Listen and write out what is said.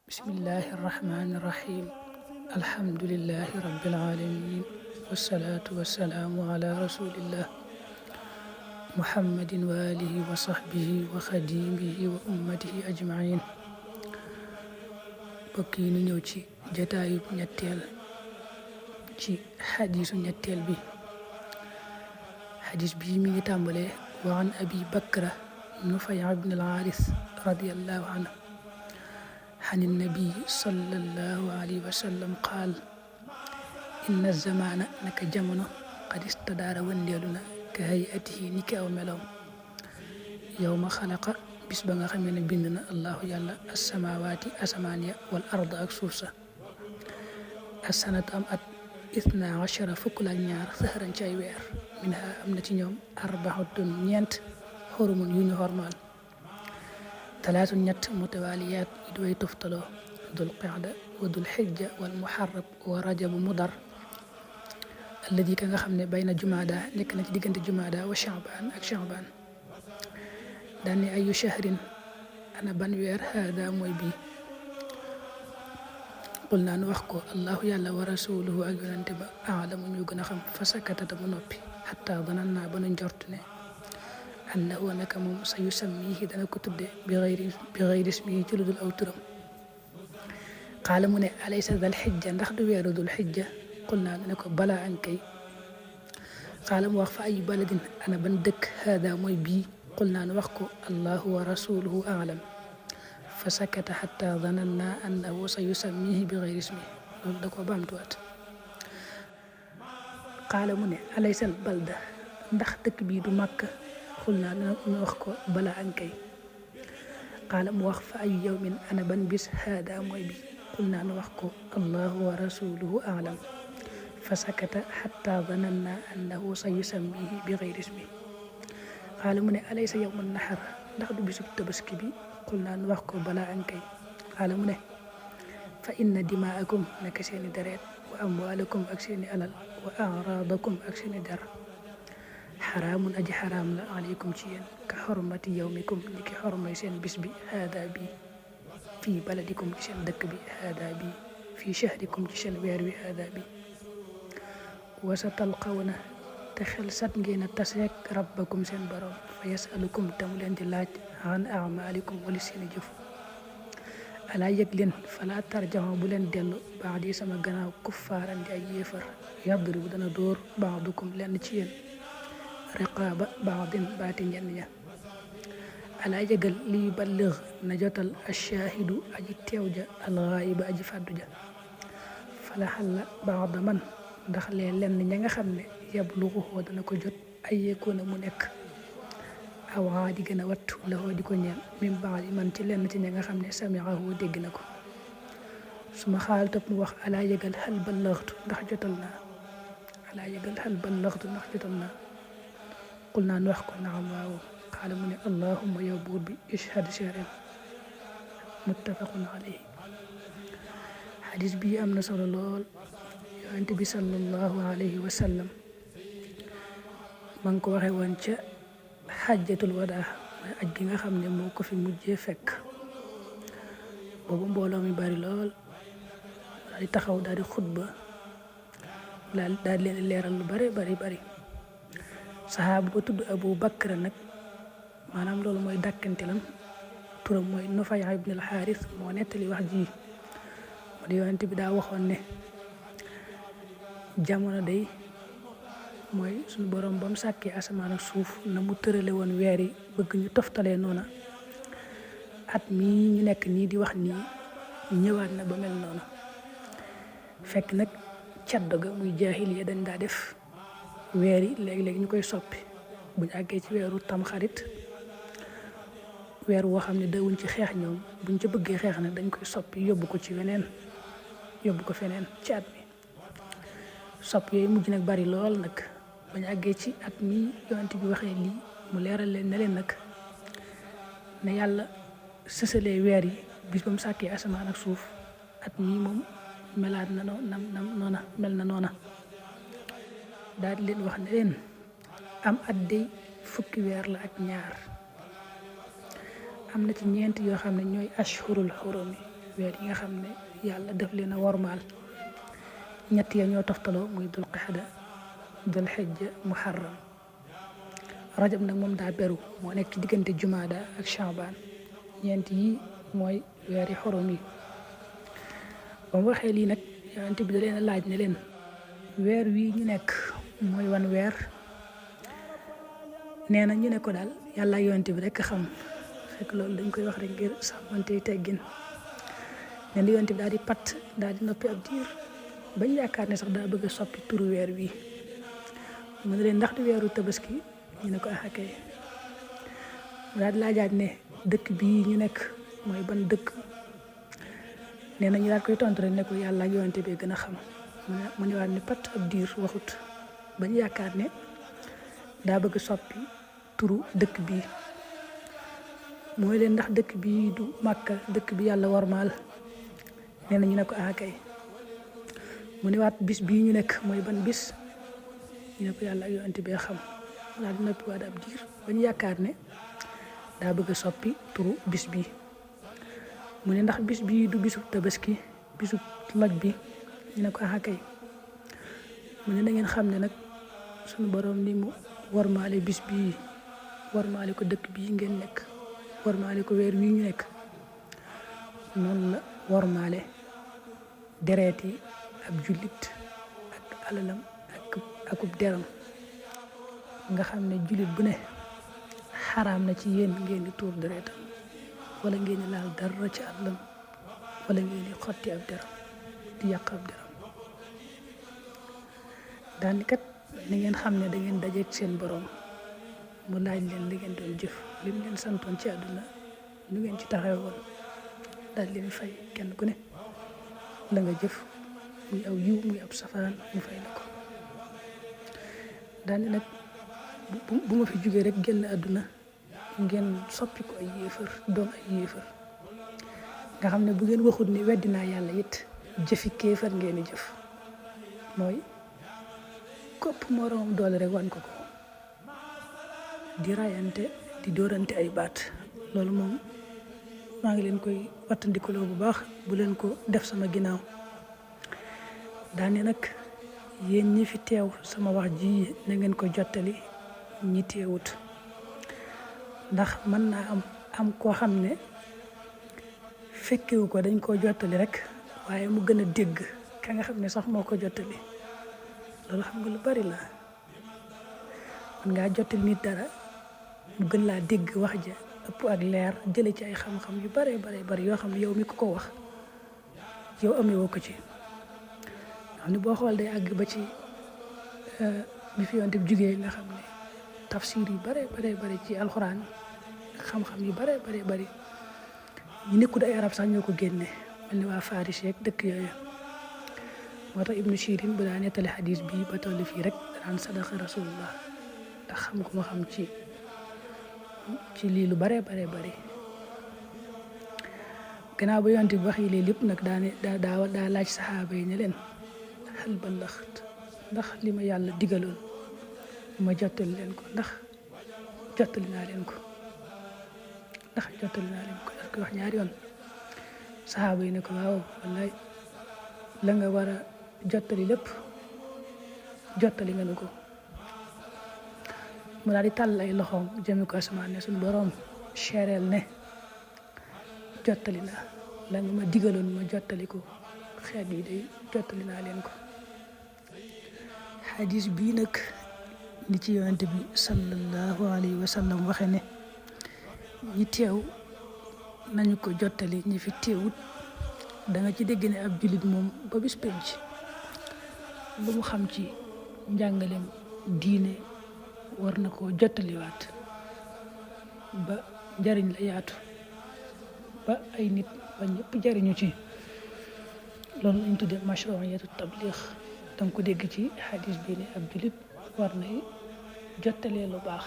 bismillahi irrahmani irrahim alhamdulilahi rabilalamin wasalaatu wasalaamu ala rasulillah muhammadin wa alihi wa sahbihi wa xadimihi wa ummatihi ajmain bokk yi nu ñëw ci jataayu ñetteel ci xadiisu ñetteel bi. xadiis bii mi ngi tàmbalee wa an abi bakra nufay ibn al-haaris radiyallahu anhu عن النبي صلى الله عليه وسلم قال إن الزمان نك جمنو قد استدار ونديلنا كهيئته نك أو ملوم يوم خلق بس بغا خمينا بندنا الله يالا السماوات أسمانيا والأرض أكسوسا السنة أم أت 12 fukk la ñaar sahran ci ay weer minha am na ci ñoom 4 ñeent xurumun yu ñu xormaal talaatu ñett mutawaliyaat yi doy toftaloo dul qa'da wa dul xijja wal muharram wa rajabu mudar alladi ka nga xam ne bayna jumaada nekk na ci diggante jumaada wa chaabaan ak chaabaan daan ne ayu shahrin ana ban weer haada mooy bii qul naa nu wax ko allahu yàlla wa rasuluhu ak yonante ba aalamu ñu gën a xam fa sakatata mu noppi xataa danan naa ba nu njort ne annahu naka moom sa yusammihi dana ko tudde bi xayri ismihi ci lu dul aw turam xaala mu ne alaysa dal xijja ndax du weeru dul xijja qul naa ne ko balaa an kay xaala mu wax fa ay baladin ana ban dëkk haada mooy bii qul naa nu wax ko allahu wa rasuluhu aalam fa sakata xatta dananna annahu sa yusammihi bi xayri ismihi loolu da ko baamtuwaat xaala mu ne alaysal balda ndax dëkk bii du Makka xul naa ñu wax ko bala ankay xaala mu wax fa ay yawmin ana ban bis haada mooy bi xul naa nu wax ko allahu wa rasuluhu aalam fa sakata xatta dananna annahu sa yusammihi bi xayri ismihi xaala mu ne alaysa yawmun nahar ndax du bisub tabaski bi xul naa nu wax ko bala ankay xaala mu ne fa inna dimaakum nekk seeni deret wa amwaalakum ak seeni alal wa araadakum ak seeni der xaraamun aji xaraam la aleykum ci yéen ka xormati yawmikum ni ki xormay seen bis bi haada bi fii baladikum ci seen dëkk bi haada bi fii shahrikum ci seen weer wi haada bi wasa talqawna te xel sat ngeen a taseek rabbakum seen borom fa yasalukum te mu leen di laaj an amalikum wali seeni jëf alaa yëg leen falaa tarjaxo bu leen dellu baax di sama gannaaw kuffaaran di ay yéefar yadribu dana dóor baadukum lenn ci yéen riqaaba baadin baati ñenn ña alaa yëgal liy balligh na jotal ashaahidu aji teew ja alxaayiba aji fàddu ja falaxalla baada man ndax lee lenn ña nga xam ne yabluxuhu dana ko jot ay yekkoona mu nekk awaa di gën a wattu la di ko ñeel min baadi man ci lenn ci ña nga xam ne samiahu dégg na ko suma xaal topp mu wax alaa yëgal xal ballaxtu ndax jotal naa alaa yëgal xal ballaxtu ndax jotal naa qul naa nu wax ko naam waaw xaala mu ne allahumma yow buur bi ishhad seereel muttafaqun alayhi xadis bii am na solo lool yonent bi sallallahu alayhi wa sallam ma ngi ko waxee woon ca xajjatul wadaa mooy aj gi nga xam ne moo ko fi mujjee fekk boobu mbooloo mi bari lool daal di taxaw daal di xutba daal leen leeral lu bari saxaaba ba tudd Abu Bakr nag maanaam loolu mooy dàkkantelam turam mooy Nufay ibn al-Haaris moo nettali wax ji moo di yonent bi daa waxoon ne jamono day mooy suñu borom ba mu sàkkee asamaan ak suuf na mu tërale woon weer yi bëgg ñu toftalee noona at mii ñu nekk nii di wax nii ñëwaat na ba mel noonu fekk nag caddo ga muy jaahiliya dañ daa def weer yi léegi-léegi ñu koy soppi buñ àggee ci weeru tamxarit weer woo xam ne dawuñ ci xeex ñoom buñ ca bëggee xeex nag dañ koy soppi yóbbu ko feneen ci at mi sopp yooyu mujj nag bari lool nag bañ àggee ci at mi yonent bi waxee lii mu leeral leen ne leen nag ne yàlla sësalee weer yi bis ba mu sàkkee asamaan ak suuf at mi moom melaat na noona mel na noona daal di leen wax ne leen am at day fukki weer la ak ñaar am na ci ñeent yoo xam ne ñooy ashhurul xurum yi weer yi nga xam ne yàlla def leen a wormaal ñett ya ñoo toftaloo muy dul qixda dul xijja muharram. rajab nag moom daa beru moo nekk ci diggante jumaada ak chaban. ñeent yi mooy weeri xorom yi. ba mu waxee lii nag yonent bi da leen a laaj ne leen weer wii ñu nekk mooy wan weer. nee na ñu ne ko daal yàlla yonent bi rek xam, fekk loolu dañ koy wax rek ngir sàmmante teggin. nee na yonent bi daal di patt daal di noppi ab diir bañ yaakaar ne sax daa bëgg a soppi turu weer wi. mu ne leen ndax di weeru tabaski ñu ne ko axakay. mu daal di laajaat ne dëkk bii ñu nekk mooy ban dëkk. nee na ñu daal koy tontu rek ne ko yàlla ak yonent bi gën a xam. mu ne waat ne patt ab diir waxut bañ yaakaar ne daa bëgg soppi turu dëkk bii. mooy leen ndax dëkk bii du Màkka dëkk bi yàlla warmaal. nee na ñu ne ko kay. mu ne waat bis bii ñu nekk mooy ban bis ñu ne ko yàlla ak yonent bi xam. daal di noppi waat ab diir bañ yaakaar ne daa bëgg soppi turu bis bii. mu ne ndax bis bii du bisu tabaski bisu loj bi ñu ne ko kay. mu ne na ngeen xam ne nag suñu borom ni mu warmaale bis bii warmaale ko dëkk bii ngeen nekk warmaale ko weer wii ñu nekk noonu la warmaale dereet yi ab jullit ak alalam akub deram. nga xam ne jullit bu ne xaraam na ci yéen ngeen di tuur dereetam wala ngeen di laal dara ci alalam wala ngeen di xotti ab deram di yàq ab deram. daani kat ni ngeen xam ne da ngeen dajeeg seen borom mu laaj leen li ngeen doon jëf li mu leen santoon ci àdduna nu ngeen ci taxaw woon daal leen fay kenn ku ne la nga jëf muy aw yiw muy ab safaan mu fay la ko. daani nag bu ma fi jógee rek génn àdduna ngeen soppi ko ay yéefar doon ay yéefar nga xam ne bu ngeen waxut ni weddi naa yàlla it jëfi kéefar ngeen di jëf. mooy kopp moroomam doole rek wan ko di rayante di dóorante ay baat. loolu moom maa ngi leen koy wattandikuloo bu baax bu leen ko def sama ginnaaw. daane nag yéen ñi fi teew sama wax ji na ngeen ko jottali ñi teewut ndax mën naa am koo xam ne fekkewu ko dañ koo jottali rek waaye mu gën a dégg ka nga xam ne sax moo ko jottali. loolu xam nga lu bari la man ngaa jottali nit dara mu gën laa dégg wax ja ëpp ak leer jële ci ay xam-xam yu bare bari yoo xam ne yow mi ko wax yow amee woo ko ci. xam ne boo xool day àgg ba ci bi fi yonent bi jugee nga xam ne tafsir yu bare bari ci alxuraan xam-xam yu bare bari ñu nekkul ay arab sax ñoo ko génne mel ni waa Faris yeeg dëkk yooyu. moo tax Ibnu Sirin bu daa nettali xadis bi ba toll fii rek daan sadaqa rasulullah ndax xam ko ma xam ci lii lu bare bari. gannaaw ba yonent bi wax yi lii lépp nag daa laaj saxaaba yi ne leen hal ballaxt ndax li ma yàlla digaloon ma jottali leen ko ndax jottali naa leen ko daal koy wax ñaari yoon. saxaaba yi ne ko waaw wallaay la nga war a jottali lépp jottali nga nu ko. mu daal di tàll ay loxoom jëme ko asamaan ne suñu boroom seereel ne jottali naa la nga ma digaloon ma jottali ko xeet yi day jottali naa leen ko. xadis bii nag ni ci yonent bi sallallahu alayhi wa sallam waxe ne ñi teew nañu ko jottali ñi fi teewut da nga ci dégg ne ab jullit moom ba bis penc lu mu xam ci njàngaleem diine war na koo jottaliwaat ba njariñ la yaatu ba ay nit ba ñëpp jariñu ci. loolu lañ tudde mashru'iyatu tabliix danga ko dégg ci xadis bi ne ab jullit war nay jottalee lu baax.